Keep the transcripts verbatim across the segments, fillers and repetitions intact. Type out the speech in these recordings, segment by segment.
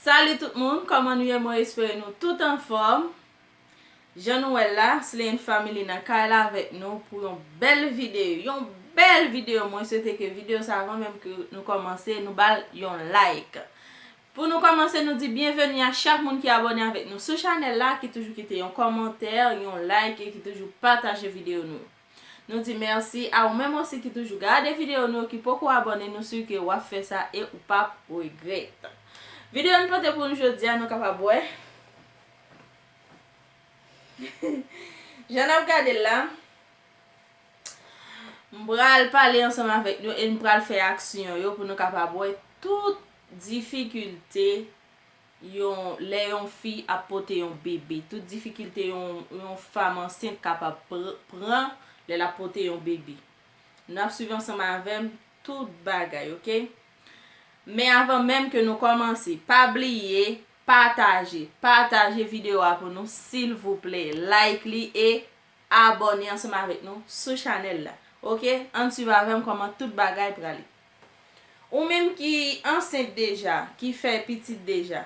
Salut tout moun, kòman nou ye? Mwen espere nou tout anfòm. Jan nou wè l la, Slay Family nan kay la avèk nou pou yon bèl videyo. Yon bèl videyo. Mwen swete ke videyo sa, avan menm ke nou kòmanse, nou ba l yon like. Pou nou kòmanse, nou di byenveni a chak moun ki abòne avèk nou sou chanèl la, ki toujou kite yon kòmantè, yon like e ki toujou pataje videyo nou. Nou di mèsi a ou menm osi ki toujou gade videyo nou, ki poko abòne, nou si ke w ap fè sa e ou p ap regrèt. Videyo nou pote pou nou jodi a, nou kapab wè. Jan n ap gade l la, m pral pale ansanm avèk nou e m pral fè aksyon yo pou nou kapab wè tout difikilte yon, lè yon fi ap pote yon bebe, tout difikilte yon, yon fanm ansent kapab pr-, pran lè l ap pote yon bebe. N ap swiv ansanm avè m tout bagay, oke? Men avan menm ke nou kòmanse, pa bliye pataje, pataje videyo a pou nou, silvouplè. Like li e abòne ansanm avèk nou sou chanèl la. Oke? Ann swiv avè m kòman tout bagay prale. Ou menm ki ansent deja, ki fè pitit deja.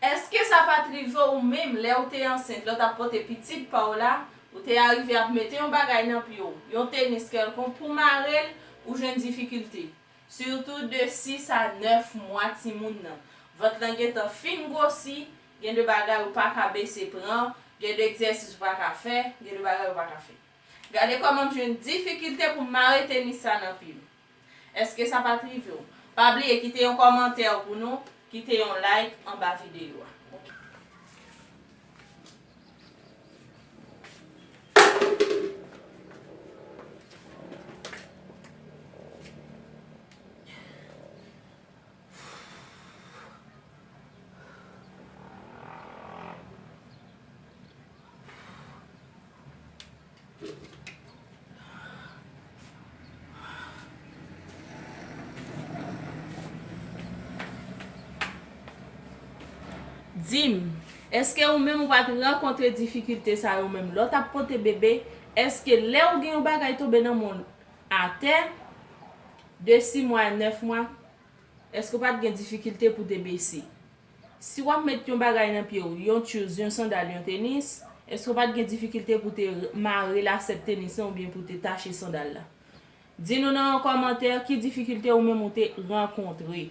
Èske sa pa t rive w menm lè w te ansent, lè w t ap pote pitit pa w la, ou te arive ap mete yon bagay nan pye w, yon tenis kèlkonk pou mare l, ou jwenn difikilte? Sitou de sis a nèf mwa timoun nan. Vant lan gentan fin gwosi, gen de bagay ou pa ka bese pran, gen de egzèsis ou pa ka fè, gen de bagay ou pa ka fè. Gade kòman m jwenn difikilte pou m mare tenis sa nan pye m. Èske sa pa t rive w? Pa bliye kite yon kòmantè pou nou, kite yon like anba videyo a. Di m, èske ou menm ou pa t rankontre difikilte sa yo menm lè w t ap pote bebe? Èske lè ou gen yon bagay tonbe nan men w atè, de sis mwa a nèf mwa, èske w pa t gen difikilte pou te bese? Si w ap met yon bagay nan pye w, yon shoes, yon sandal, yon tenis, èske w pa t gen difikilte pou te mare lasèt tenis lan oubyen pou te tache sandal la? Di nou nan yon kòmantè ki difikilte ou menm ou te rankontre.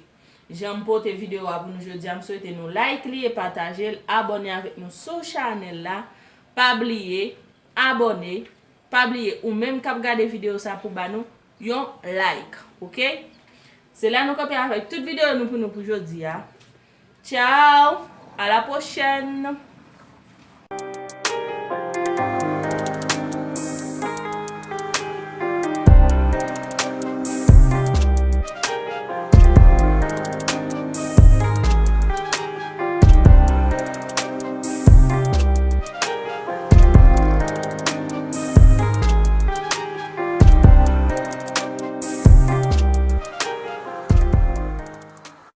Jan m pote videyo a pou nou jodi a, m swete nou like li e pataje l, abòne avèk nou sou chanèl la. Pa bliye abòne, pa bliye ou menm k ap gade videyo sa pou ba nou yon like, oke? Se la nou kanpe avèk tout videyo nou pou nou pou jodi a. Tchao, à la prochaine!